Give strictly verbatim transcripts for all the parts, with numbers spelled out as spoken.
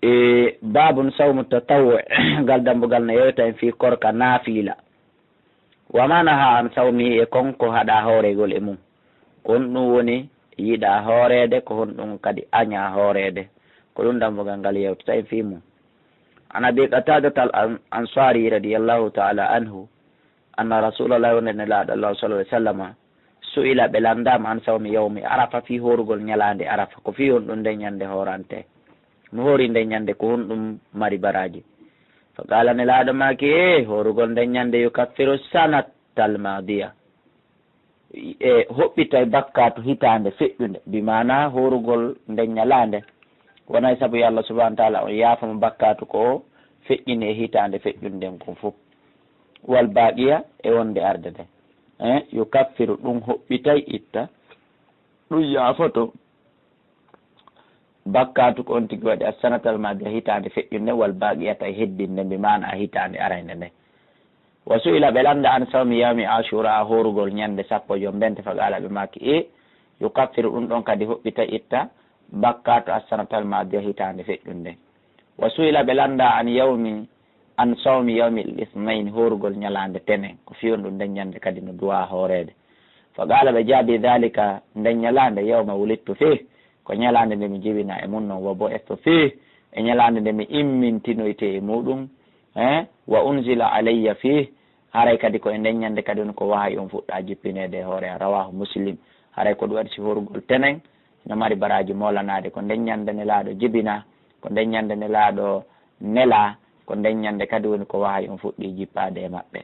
E, babun sawmu tatawwu, ngal dambugal no yewta en fii korka naafila. Wa ma naha an sawmi, e kon ko haɗa hooregol e mum. Ko honɗum woni yiɗa hooreede, ko honɗum kadi aña hooreede. Ko ɗum dambugal ngal yewtata en fii mum. An Abi Qatadat al An-, Ansari radiyallahu ta'ala anhu, anna Rasulallah, wonde Nelaaɗo Allah sallallahu alaihi wasallama, su'ila, ɓe landaama, an sawmi yawmi Arafa, fii hoorugol ñalaande Arafa. Ko fii honɗum nden ñande hoorante? No hoori nden ñande, ko honɗum mari baraaji? Fa qala, Nelaaɗo maaki, e, hoorugol nden ñande yukaffiru sanatal maadiya. E, hoɓɓitay bakkaatu hitaande feƴƴunde, bi maana hoorugol nden ñalaande wonay sabu yo Allah subhanahu wa ta'ala on yaafa mo bakkaatu ko o feƴƴini e hitaande feƴƴunde nden kon fof. Wal baaqiya, e wonde arde nden, e, yukaffiru, ɗum hoɓɓitay, itta, ɗum yaafoto bakkaatu ko on tigi waɗi, as-sanatal maadiya, hitaande feƴƴunde, wal baaqiyata, e heddinde, bi maana hitaande arande nde. Wa su'ila, ɓe landa, an sawmi yawmi Ashura, hoorugol ñande sappo e joy mbente, fa qala, ɓe maaki, e, yukaffiru, ɗum ɗon kadi hoɓɓita, itta bakkaatu as-sanatal maadiya, hitaande feƴƴunde. Wa su'ila, ɓe landa, an yawmi, an sawmi yawmi al-ithnayn, hoorugol ñalaande tenen, ko fii honɗum nden ñande kadi no duwaa hooreede? Fa qala, ɓe jaabi, dhalika, nden ñalaande, yawma wulidtu fih, ko ñalaande nde mi jibinaa e mum non, wa bu'ithtu fih, e ñalaande nde mi immintinoyte e muɗum, e, wa unzila alayya fih, haray kadi ko e nden ñande kadi woni ko wahayu on fuɗɗa jippineede e hoore am. Rawahu Muslim. Haray ko ɗum waɗi si hoorugol tenen no mari baraaji moolanaade, ko nden ñande Nelaaɗo jibinaa, ko nden ñande Nelaaɗo nelaa, ko nden ñande kadi woni ko wahayu on fuɗɗi jippaade e maɓɓe.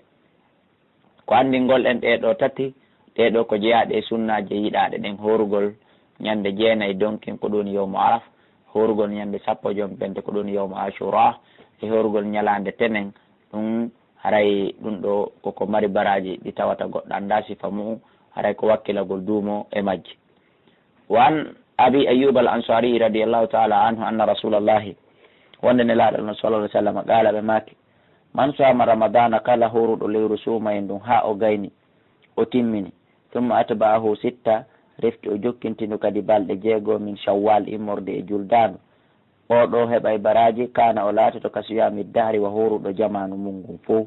Ko anndingol en ɗee ɗoo tati, ɗee ɗoo ko jeyaaɗe e sunnaaje yiɗaaɗe ɗen, hoorugol ñande jeenay donkin, ko ɗum woni yawmu Araf, hoorugol ñande sappo e joy mbente, ko ɗum woni yawmu Ashura, e hoorugol ñalaande tenen, ɗum haray ɗum ɗoo koko mari baraaji ɗi tawata goɗɗo anndaa sifa mu'um, haray ko wakkilagol duumo e majji. Wa an Abi Ayyub al-Ansari radiyallahu ta'ala anhu anna Rasulallahi, wonde Nelaaɗo Allah sallallahu alaihi wasallam, qala, ɓe maaki, man sama Ramadana, kala hooruɗo lewru suumaye ndun haa o gayni, o timmini, thumma atba'ahu sitta, refti o jokkintinu kadi balɗe jeego min Shawwal, immorde e juldaandu, oo ɗoo heɓay baraaji, kana, o laatoto ka siyami dahri, wa hooruɗo jamaanu mun ngun fow.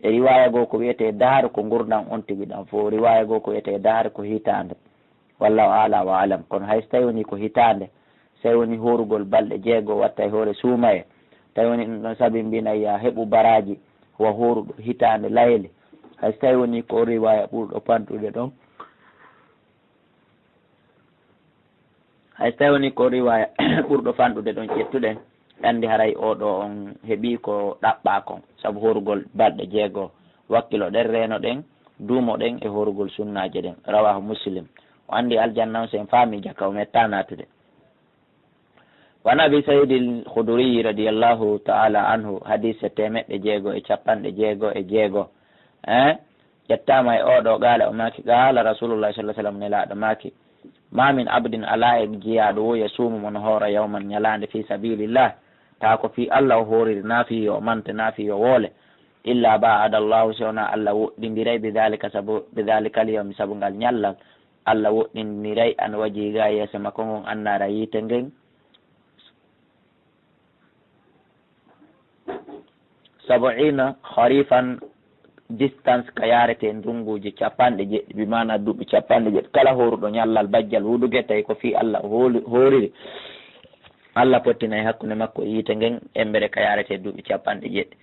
E riwaaya goo ko wi'etee dahar ko ngurndan on tigi ɗan fow. Riwaaya goo ko wi'etee dahar ko hitaande. Wallahu a'la wa a'lam. Kono hay so tawi woni ko hitaande, so tawi woni hoorugol balɗe jeego watta e hoore suumaye, tawi woni ɗum ɗon sabimbinay ya heɓu baraaji wa hooruɗo hitaande layli. Hay so tawi woni ko riwaaya ɓurɗo fanɗude ɗon. Hay so tawi woni ko riwaaya ɓurɗo fanɗude ɗon ƴettuɗen, anndi haray oo ɗoo on heɓii ko ɗaɓɓaa kon, sabu hoorugol balɗe jeego. Wakkilo ɗen, reeno ɗen, duumo ɗen e hoorugol sunnaaje ɗen. Rawahu Muslim. O anndi aljanna on, si en faami jaka, o metta naatude. Wa an Abi Sayyid al-Khudri radiyallahu ta'ala anhu, hadiise teemeɗɗe jeego e capanɗe jeego e jeego. Eh? Ƴettaama e oo ɗoo, qaala, o maaki, qaala Rasulullahi sallallahu alaihi wasallam, Nelaaɗo maaki, ma min abdin, alaa e jiyaaɗo wo, yasuumu mo no hoora, yawman, ñalaande, fi sabilillah, taa ko fii Allah o hooriri, naa fii yo o mante, naa fii yo o woole, illa ba'ada Allahu, si wonaa Allah woɗɗindiray, bidhalika, sabu, bidhalikal yawmi, sabu ngal ñallal, Allah woɗɗindiray an wajhihi, yeeso makko ngon, annaara, yiite ngen, sab'ina kharifan, distance ka yaarete ndunguuji capanɗe jeɗɗi, bi maana duuɓi capanɗe jeɗɗi. Kala hooruɗo ñallal bajjal wuduge, tawi ko fii Allah o hooli-, hooriri, Allah pottinay hakkunde makko e yiite ngen embere ka yaarete duuɓi capanɗe jeɗɗi.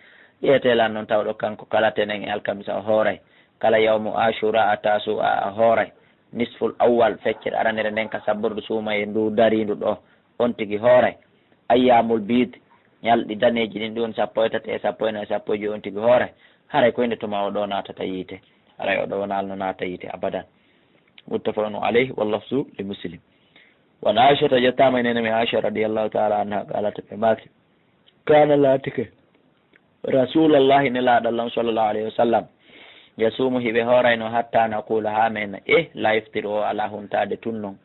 Yeetee lan non tawɗo kanko kala tenen e alkamisa o hooray, kala yawmu Ashura a Tasu'a a hooray, nisful awwal, feccere aranere nden ka sabbordu suumaye ndu dariindu ɗoo, on tigi hooray. Ayyamul biid, ñalɗi daneeji ɗin, ɗum woni sappo e tati e sappo e nayi, sappo e joy, on tigi hooray. Haray ko inde tuma o ɗoo naatata yiite. Haray o ɗoo wonaa no naata yiite abadan. Muttafaqun alayhi, wal lafzu li Muslim. Wa an Aishata, ƴettaama e neene men Aisha radiyallahu ta'ala anha, qalat, ɓe maaki, kana, laatike, Rasulullahi, Nelaaɗo Allah on, sallallahu alayhi wa sallam, yasuumu, hiɓe hoorayno, hatta naqula, haa men na, eh, la yuftiru, o alaa huntaade tun non.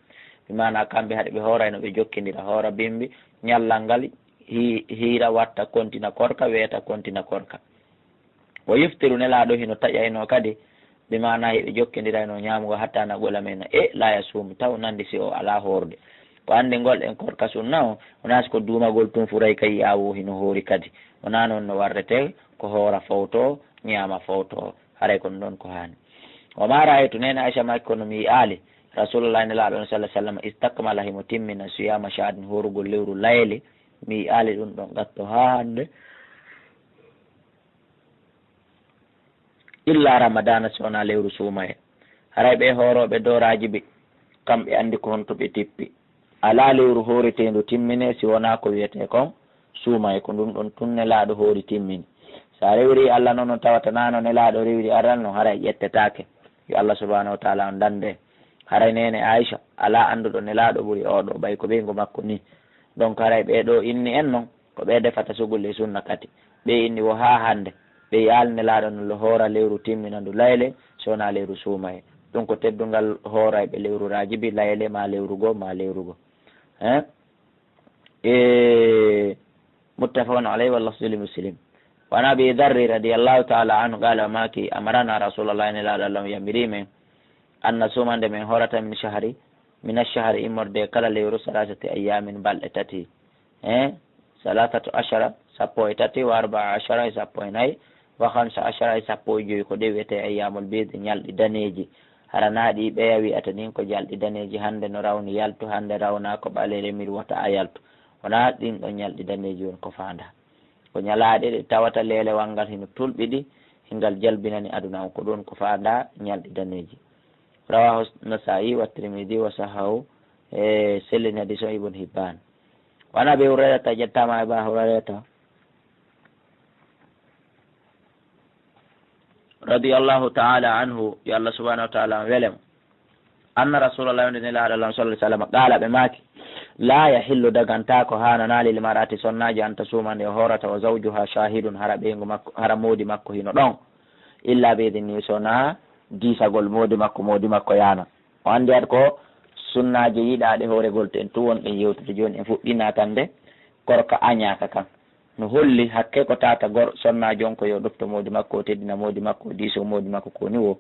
Bi maana kamɓe haɗa ɓe hoorayno, ɓe jokkindira hoora bimbi, ñallal ngal hi-, hiira, watta kontina korka, weeta kontina korka. Wa yuftiru, Nelaaɗo hino taƴayno kadi, bi maana hiɓe jokkindirayno ñaamugo, hatta naqula men na, eh, la yasuumu, taw nandi si o alaa hoorde. Ko anndingol en korka sunna o, wonaa si ko duumagol tun furay ka yi'aa woo hino hoori kadi. Wonaa noon no warretee, ko hoora fowto, ñaama fowto, haray ko ɗun ɗon ko haani. Wa maa ra'aytu, neene Aysa maaki, kono mi yi'aali, Rasuulullaahi Nelaaɗo on sallallaahu alayhi wa sallam, istakmala, himo timmina, siyaama shahrin, hoorugol lewru layli, mi yi'aali ɗun ɗon qattu haa hannde. Illa Ramadaana, si wonaa lewru suumaye. Haray ɓee hoorooɓe dow raajibi, kamɓe anndi ko honto ɓe tippi. Alaa lewru hooreteendu timminee si wonaa ko wi'etee kon suumaye, ko ndun ɗon tun Nelaaɗo hoori timmini. Si a rewiri Alla non no tawata naa no Nelaaɗo rewiri aran non, haray ƴettetaake. Yo Alla subhaanahu wa ta'aalaa on danndu en. Haray neene Aysa, alaa annduɗo Nelaaɗo ɓuri oo ɗoo, ɓay ko ɓeyngu makko nii. Donc haray ɓee ɗoo inni en non, ko ɓee defata sugul e sunna kadi. Ɓee inni wo haa hannde, ɓe yi'aali Nelaaɗo no hoora lewru timminandu layle, si wonaa lewru suumaye. Ɗun ko teddungal hoorayɓe lewru raajibi layle, maa lewru goo, maa lewru goo. Hein? E, muttafaqun alayhi, wa lafzu li Muslim. Wa an Abi Dharri radiyallahu ta'ala anhu qala, o maaki, amarana Rasulullah, Nelaaɗo Alla on yamiri men, an nasuma, nde men hoorata, min shahri, min ash-shahri, immorde e kala lewru, salasati ayyamin, balɗe tati. Hein? Salasatu ashara, sappo e tati, wa arba'a ashara, e sappo e nayi, wa khamsa ashara, e sappo e joyi, ko ɗe wi'etee ayyamul bid, ñalɗi daneeji. Hara naa ɗi ɓeya wi'ata ɗin ko ñalɗi daneeji, hannde no rawni yaltu, hannde rawnaa ko ɓaleere, mir wota a yaltu. Wonaa ɗin ɗon ñalɗi daneeji woni ko faandaa. Ko ñalaaɗe ɗe tawata leelewal ngal hino tulɓiɗi, hingal jalbinani aduna on, ko ɗun ko faandaa ñalɗi daneeji. Rawahu Nasaa'i wa Tirmidhi wa sahhahu, e sellini hadiis on Ibn Hibban. Wa an Abi Hurayrata, ƴettaama e Aba Hurayrata, radiyallahu ta'ala anhu, yo Alla subhanahu wa ta'ala on wele mo. Anna Rasulallah, wonde Nelaaɗo Alla on, sallallahu alayhi wa sallam, qaala, ɓe maaki, laa yahillu, dagantaako, haananaa, lil mar'ati, sonnaajo, an tasuuma, nde o hoorata, wa zawjuha shahidun, hara ɓeyngu makko, hara moodi makko hino ɗon, illa bi idnihi, so wonaa diisagol moodi makko, moodi makko yaana. O anndi aɗa ko sunnaaje yiɗaaɗe hooregol, to en tun wonɗen yewtude jooni, en fuɗɗii naatande korka añaaka kan. No holli hakke ko tata gor-, sonnaajo on ko yo ɗofto moodi makko, o teddina moodi makko, o diisoo moodi makko, ko woni woo.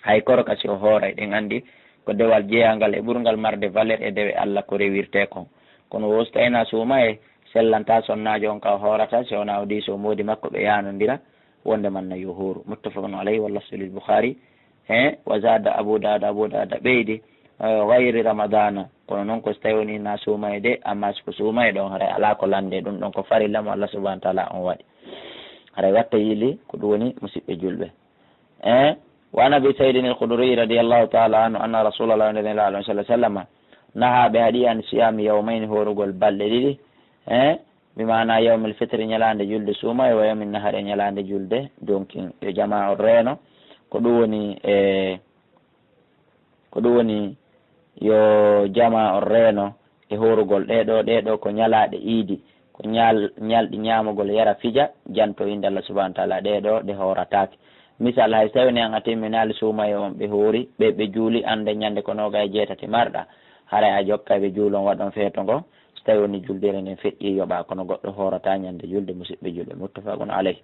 Hay korka si o hooray, ɗen anndi ko dewal jeyaangal e ɓurngal marde valeur e dewe Alla ko rewirtee kon. Kono woo si tawii na suumayee, sellantaa sonnaajo on ka o hoorata, si wonaa o diisoo moodi makko, ɓe yaanondira, wonde man na yo hooru. Muttafaqun alayhi, wa lafzu lil Bukhari. He, wa zaada Abu Daawuda, Abu Daawuda ɓeydi, eh, gayri Ramadaana, kono non ko si tawii wonii na suumayee de, amma si ko suumayee ɗon, haray alaa ko lanndee, ɗun ɗon ko farilla mo Alla subhanahu wa ta'ala on waɗi. Haray watta yiili, ko ɗun woni, musiɓɓe julɓe. Eh, wa an Abi Sayyidin al-Khudri radiyallahu ta'ala anhu, anna Rasulallah, wonde Nelaaɗo on, sallallahu alayhi wa sallam, nahaa, ɓe haɗi, an siyaami yawmayni, hoorugol balɗe ɗiɗi, eh, bi maana yawmil fitri, ñalaande julde suumayee, wa yawmin nahari, e ñalaande julde donkin. Yo jamaa on reeno. Ko ɗun woni, e, ko ɗun woni yo jamaa on reeno e hoorugol ɗee ɗoo. Ɗee ɗoo ko ñalaaɗe iidi, ko ñal-, ñalɗi ñaamugol, yara, fija, janto innde Alla subhanahu wa ta'ala. Ɗee ɗoo ɗe hoorataake. Misal, hay si tawii ni an a timminaali suumayee on, ɓe hoori, ɓe, ɓe juuli, an nden ñande ko noogay e jeetati marɗaa, haray a jokkay ɓe juulon, waɗon feeto ngon. Si tawii wonii juldeere nden feƴƴii, yoɓaa, kono goɗɗo hoorataa ñande julde, musiɓɓe julɓe. Muttafaqun alayhi.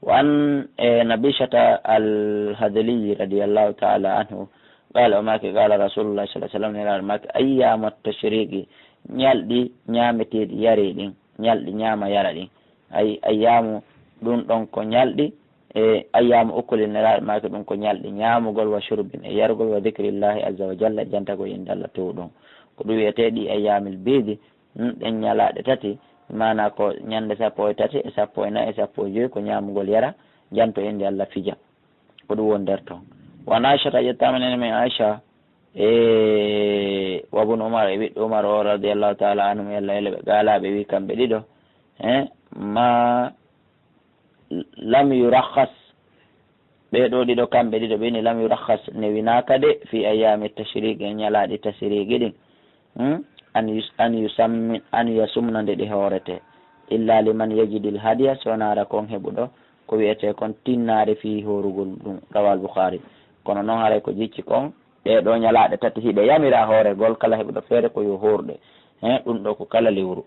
Wa an, e, Nabishata al-Hadhliyi radiyallahu ta'ala anhu, qaala, o maaki, qaala Rasulullah sallallahu alayhi wa sallam, Nelaaɗo maaki, ayyaamu tashriqi, ñalɗi ñaameteeɗi yaree ɗin, ñalɗi ñaama yara ɗin. Ay, ayyaamu, ɗun ɗon ko ñalɗi, e, ayyaamu ukuli, Nelaaɗo maaki, ɗun ko ñalɗi ñaamugol, wa shurbin, e yarugol, wa dhikrillahi azza wa jalla, e jantagol innde Alla toowuɗo on. Ko ɗun wi'etee ɗi ayyaamil biidi, hmm, ɗen ñalaaɗe tati, maanaa ko ñande sappo e tati, e sappo e nayi, e sappo e joyi, ko ñaamugol, yara, janto innde Alla, fija. Ko ɗun woni nder ton. Wa an Aishata, ƴettaama neene men Aisha, e, wa ibn Umar, e ɓiɗɗo Umar o, radiyallahu ta'ala anhum, Alla wele ɓe, qaala, ɓe wi'i kamɓe ɗiɗo, eh, ma lam yurakhas, ɓee ɗoo ɗiɗo, kamɓe ɗiɗo ɓe ni, lam yurakhas, newinaaka de, fi ayyaami tashriqi, e ñalaaɗi tashriqi ɗin, hmm? An yus-, an yusammi, an yasumna, nde ɗi hooretee, illa liman yajidil hadiya, so wonaa hara kon heɓuɗo ko wi'etee kon tinnaare fii hoorugol ɗum, rawal Bukhari. Kono non haray ko jicci kon, ɗee ɗoo ñalaaɗe tati hiɓe yamiraa hooregol kala heɓuɗo feere ko yo hoorɗe. He, ɗum ɗoo ko kala lewru.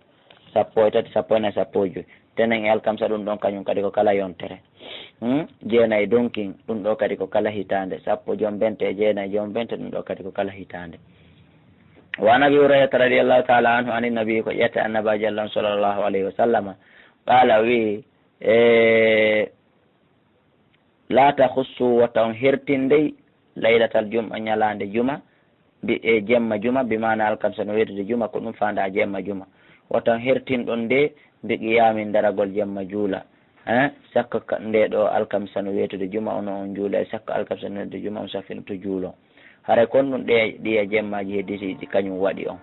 Sappo e tati, sappo e nayi, sappo e joy. Tenen e alkamsa, ɗum ɗon kañum kadi ko kala yontere. Hmm? Jeenayi donkin, ɗum ɗoo kadi ko kala hitaande. Sappo jombente e jeenayi jombente, ɗum ɗoo kadi ko kala hitaande. Wa an Abi Hurayrata radiyallahu ta'ala anhu anin nabi, ko ƴetta annabajo Allah sallallahu alayhi wa sallama, qala, o wi, e, la takhussu, wata on hertin dey laylatal jum'a, ñalaande juma, bi, e jemma juma, bi maana alkamsa no weetude juma, ko ɗum faanda jemma juma. Wata on hertin ɗon nde bi qiyamin, daragol jemma juula. Hein? Sakko ka, nde ɗo alkamsa no weetude juma, ono on juula, e sakko alkamsa no weetude juma, on saffino to juulon. Haray kon ɗum ɗe, ɗiya jemmaaji hedditiiɗi kañum waɗi on.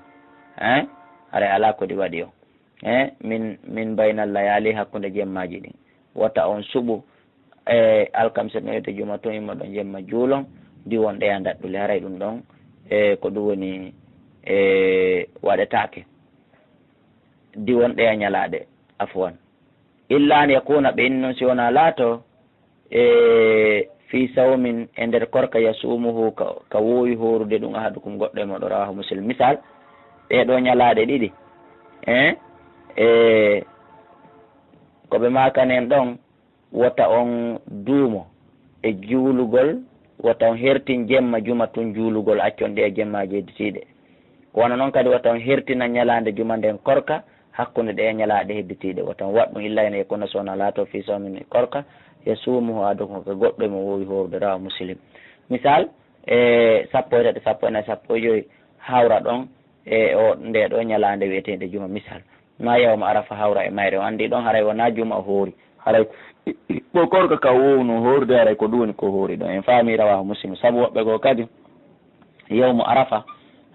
Hein? Haray alaa ko ɗi waɗi on. Hein? Min, min baynal layaali, hakkunde jemmaaji ɗin. Wata on suɓu, e, alkamsa no weetude juma tun, immo ɗon jemma juulon, diwon ɗeya daɗɗule. Haray ɗum ɗon, e, ko ɗum woni, e, waɗetaake. Diwon ɗeya ñalaaɗe, afwan. Illa an yakuna, ɓe inni non si wonaa laato, e, fi sawmin, e nder korka, yasumuhu, ka, ka woowi hoorude ɗum, ahadukum, goɗɗo e mooɗon, rawahu Muslim. Misal, ɗee ɗoo ñalaaɗe ɗiɗi, e, e, ko ɓe maakanen ɗon, wota on duumo e juulugol, wota on hertin jemma juma tun juulugol, accon ɗe e jemmaaji hedditiiɗe. Ko wano non kadi wota on hertina ñalaande juma nden korka hakkunde ɗe e ñalaaɗe hedditiiɗe. Wota on waɗ ɗum illa an yakuna, si wonaa laato, fi sawmin, e korka, yasumuhu ahadukum, ka goɗɗo e mon woowi hoorude, rawahu Muslim. Misal, e sappo e tati, sappo e nayi, sappo e joyi hawra ɗon, e o, nde ɗo ñalaande wi'eteende juma, misal, ma yawma arafa, hawra e mayre, o anndi ɗon haray wonaa juma o hoori, haray ko korka ka wowno hoorde, haray ko ɗum woni ko hoori ɗon. En faami, rawahu Muslim, sabu woɓɓe goo kadi, yawmu arafa,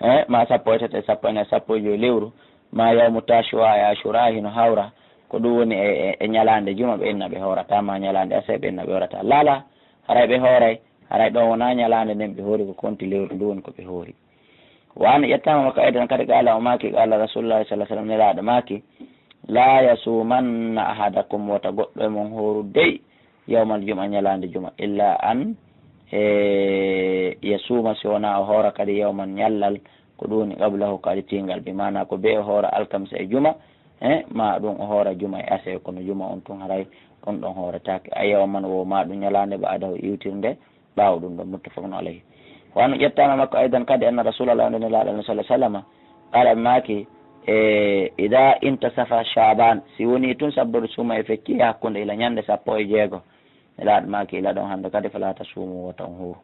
e ma sappo e tati, sappo e nayi, sappo e joyi lewru, ma yawmu tashua e ashura hino hawra, ko ɗum woni e, e, e ñalaande juma ɓe inna ɓe hoorata, ma ñalaande asawe ɓe inna ɓe hoorata. Lala, haray ɓe hooray, haray ɗon wonaa ñalaande nden ɓe hoori, ko konti lewru ndu woni ko ɓe hoori. Wa an, ƴettaama makko aydan kadi, qala, o maaki, qala Rasulullahi sallallahu alaihi wasallam, Nelaaɗo maaki, la yasumanna ahadakum, wota goɗɗo e mon hooru dey yawmal jum'a, ñalaande juma, illa an, e, yasuma, si wonaa o hoora kadi yawman ñallal, ko ɗum woni qablahu, ko aditingal, bi maana ko be o hoora alkamsa e juma, e, ma ɗum o hoora juma e asawe, kono juma on tun haray on ɗon hooretaake, a yawman wo ma ɗum ñalaande, ba'dahu, iwtirnde, ɓaawo ɗum ɗon, muttafaqun alayhi. Wa an, ƴettaama makko aydan kadi, anna Rasulallah, nde Nelaaɗo Allah sallallahu alaihi wasallam, qala, maaki, e, ida intasafa Sha'ban, si woni tun sabbaru suma e fecci hakkunde ila ñande sappo e jeego, Nelaaɗo maaki, ila ɗon hande kadi, fala tasumu, wota on huru,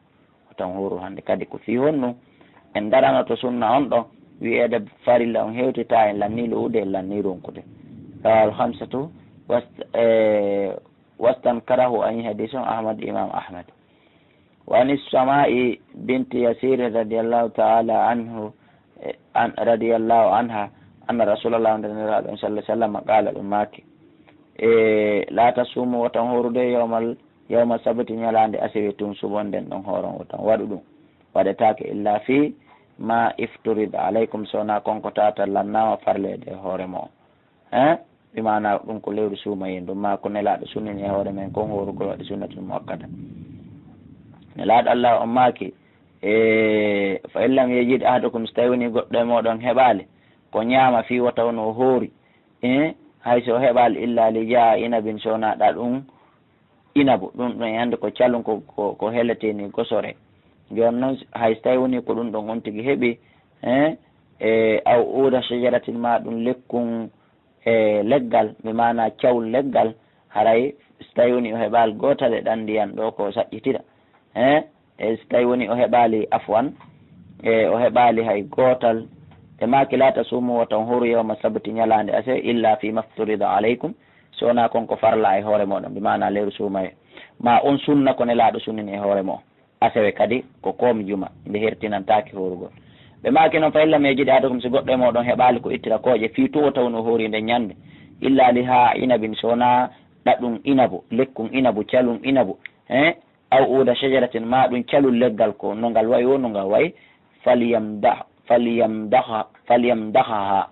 wota on huru hande kadi. Ko fii honnu en daranoto sunna on ɗo, wi'eede farilla on hewtita, en lanni lu'ude, en lanni ronkude. Rawal khamsatu, wast-, e, wastankarahu, an yi hadis on Ahmad, Imam Ahmad. Wa an Sama'i binti Yasir radiyallahu ta'ala anhu, e, an, radiyallahu anha, anna Rasulallah, nde Nelaaɗo sallallahu alaihi wasallam, qala, ɗum maaki, e, la tasumu, wota on horude yawmal, yawma sabti, ñalaande asawe tun, subon nden ɗon hooron, wota on waɗu ɗum. Waɗetaake illa fi ma ifturida alaykum, si wonaa kon ko tawata lannaama farleede e hoore mon. Hein? Bi maana ɗum ko lewru suumayee ndu, ma ko Nelaaɗo sunnini e hoore men kon hoorugol, waɗi sunnatul muakkada. Nelaaɗo Allah on maaki, e, fa in lam yajid ahadukum, si tawi woni goɗɗo e mooɗon heɓaali ko ñaama fii wota won o hoori, e, hay so o heɓaali illa li jaa inabin, si wonaa ɗaɗum inabu, ɗum ɗon e annde ko calun ko, ko, ko heletee ni gosore. Jooni noon, hay so tawi woni ko ɗum ɗon on tigi heɓi, e, e, aw uuda shajaratin, ma ɗum lekkun, e, leggal, mi maana cawul leggal, haray so tawi woni o heɓaali gootal e ɗan ndiyan ɗo ko o saƴƴitira, e, e so tawi woni o heɓaali, afwan, e, o heɓaali hay gootal, e maaki, la tasumu, wota on horu yawma sabti, ñalaande asawe, illa fi mafturida alaykum, si wonaa kon ko farla e hoore mooɗon, bi maana lewru suumayee, ma on sunna ko Nelaaɗo sunnini e hoore mo'on. Asawe kadi ko koom juma, nde hertinantaake horugol. Ɓe maaki noon, fa in lam yajid ahadukum, si goɗɗo e mooɗon heɓaali ko ittira kooƴe fii tun wota won o hoori nden ñande, illa lihaa inabin, si wonaa ɗaɗum inabu, lekkun inabu, calun inabu, eh, aw uuda shajaratin, ma ɗum calun leggal ko, no ngal wayi woo, no ngal wayi, falyamdah-, falyamdaha-, falyamdahaha,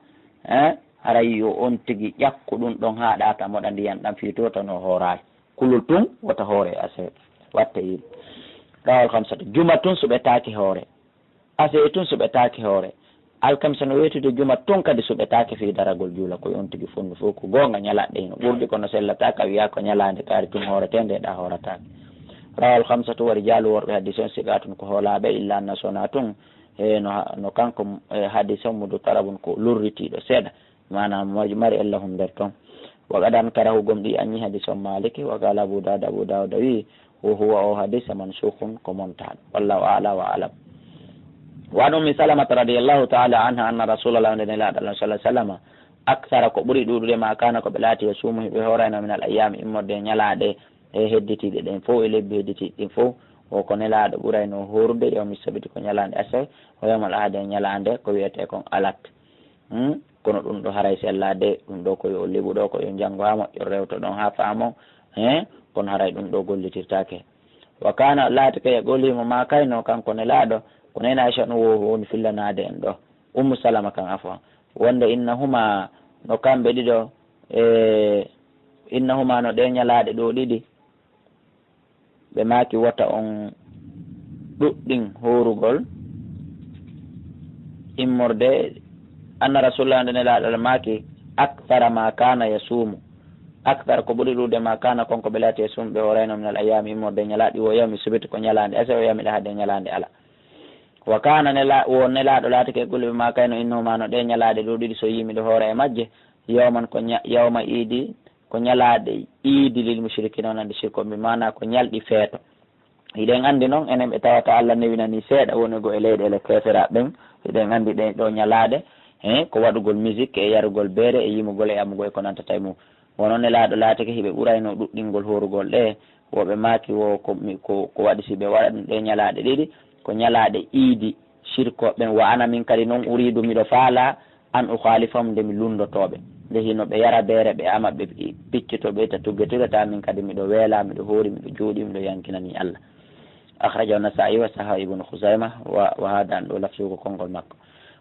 eh, haray yo on tigi ƴakku ɗum ɗon haa ɗaata moɗa ndiyan ɗan fii tun wota no hooraali. Kulol tun wota hoore asawe, watte yiɗi. Rawal khamsatu, juma tun suɓetaake hoore. Asawe tun suɓetaake hoore. Alkamisa no weetude juma tun kadi suɓetaake fii daragol juula, ko yo on tigi fondu fof ko goonga ñalaɗe hino ɓurɗi, kono sellataake a wi'a ko ñalaande kaari tun hooreteende eɗa hoorataake. Rawal khamsatu, wa rijaalu, worɓe hadiis on, siqaatun ko hoolaaɓe, illa anna, so wonaa tun E no, no kanko, e, hadis on mudu tarabun ko lurritiiɗo seeɗa, maanaam mo mari ella hun nder ton. Wa qad ankarahu, gomɗi anñi hadis on Maliki, wa qala Abu Dawud, Abu Dawud wi, wa huwa, o hadis, mansukhun, ko montaaɗo. Wallahu a'la wa a'lam. Wa an Ummi Salamata radiyallahu ta'ala anha anna Rasulallah, nde Nelaaɗo Allah sallallahu alaihi wasallam, akthara, ko ɓuri ɗuuɗude, ma kana, ko ɓe laati, yasumu, hiɓe hoorayno, min al ayyami, immorde e ñalaaɗe, e hedditiiɗe ɗen fow, e lebbi hedditiiɗe ɗin fow, o ko Nelaaɗo ɓurayno hoorude, yawmi sabiti, ko ñalaande asawe, o yawmal ahadi, e ñalaande ko wiyetee kon alat. Hmm? Kono ɗum ɗo haray sellaade, ɗum ɗo ko yo leɓu ɗo, ko yo njanngo haa moƴƴo, rewto ɗon haa faamo. He? Kono haray ɗum ɗo gollitirtaake. Wa kana, laatike, yaqulu, himo maakayno, kanko Nelaaɗo, ko neene Aisha ɗum wo-, woni fillanaade en ɗo. Ummu Salama kan, afwan. Wonde innahuma, no kamɓe ɗiɗo, e, innahuma, no ɗe ñalaaɗe ɗo ɗiɗi, ɓe maaki wota on ɗuɗɗin hoorugol, immorde, anna Rasulullah, nde Nelaaɗo Allah maaki, akthara ma kana yasumu, akthar, ko ɓuri ɗuuɗude, ma kana, kon ko ɓe laati, yasumu, ɓe hoorayno, min al ayyami, immorde e ñalaaɗe, wa yawmi sabiti, ko ñalaande asawe, wa yawmil ahadi, e ñalaande alat. Wa kana, Nela-, wo Nelaaɗo laatike, yaqulu, ɓe maakayno, innahuma, no ɗe ñalaaɗe ɗo ɗiɗi, so yii miɗo hoora e majje, yawman, ko ña-, yawma iidi, ko ñalaaɗe iidi, lil mushrikina, wonande shirkooɓe, maanaa ko ñalɗi feeto. Hiɗen anndi non, enen ɓe tawata Allah newinanii seeɗa wonugol e leyɗeele keeferaaɓe ɓen, hiɗen anndi ɗen ɗo ñalaaɗe, he, ko waɗugol musique e yarugol beere e yimugol e yamugol e ko nantata e mum. Wano Nelaaɗo laatike hiɓe ɓurayno ɗuɗɗingol hoorugol ɗe, wo ɓe maaki wo ko mi, ko, ko waɗi si ɓe waɗa ɗum ɗe ñalaaɗe ɗiɗi, ko ñalaaɗe iidi shirkooɓe ɓen. Wa ana, min kadi non, uriidu, miɗo faalaa, an ukhalifahum, nde mi lunndotoo ɓe. Nde hino ɓe yara beere, ɓe ama, ɓe pi-, piccito, ɓe itta tugge tugge, tawa min kadi miɗo weelaa, miɗo hoori, miɗo juuɗi, miɗo yankinanii Allah. Akhrajahu Nasa'i wa sahahu Ibn Khuzaimah wa, wa hada, ɗo lafzu ko konngol makko.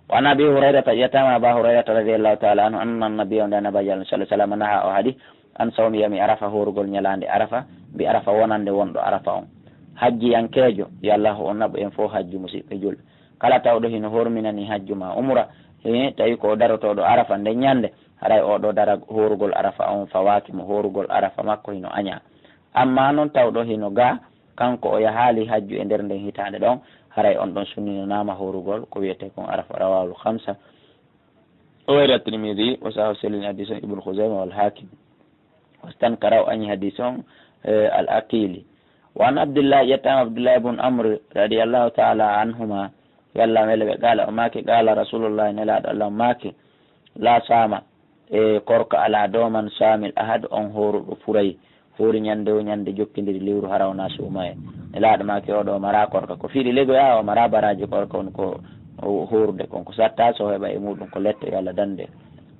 Wa an Abi Hurayrata, ƴettaama Aba Hurayrata radiyallahu ta'ala anhu, anna Nabiyya, nde Nabiyyu Allah sallallahu alaihi wasallam, naha, o haɗi, an sawmi yawmi Arafa, hoorugol ñalaande Arafa, bi Arafa wonande wonɗo Arafa on. Hajjiyankeejo, yo Allah on naɓu en fow hajju, musiɓɓe julɓe. Kala tawɗo hino horminani hajju ma umra, he, tawi ko o darotooɗo Arafa nden ñande, haray oo ɗoo dara hoorugol Arafa on fawaaki mo, hoorugol Arafa makko hino añaa. Amma non tawɗo hino ga, kanko o yahaali hajju e nder nden hitaande ɗon, haray on ɗon sunninanaama hoorugol ko wiyetee kon Arafa. Rawahul khamsa. O wayri At-Tirmidhi, wa sahahu, sellini hadiis on Ibn Khuzaima wal Hakim. Wastankara, o añi hadiis on, eh, Al-Aqili. Wa an Abdillah, ƴettaama Abdullah ibn Amr radiyallahu ta'ala anhuma, yo Allah wele ɓe, qala, o maaki, qala Rasulullah, Nelaaɗo Allah maaki, la sama, e korka alaa dow man, samil ahad, on hooruɗo furay, hoori ñande o ñande jokkindiri lewru hara wonaa suumaye. Nelaaɗo maaki, oo ɗoo maraa korka, ko fiiɗi legoya, o maraa baraaji korka, on ko o hoorude kon, ko satta so heɓa e muɗum ko lette, yo Allah dande.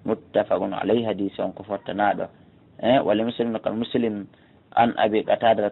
Muttafaqun alayhi, hadiis on ko fottanaaɗo. Eh, wali Muslim, no kan Muslim, an Abi Qatada,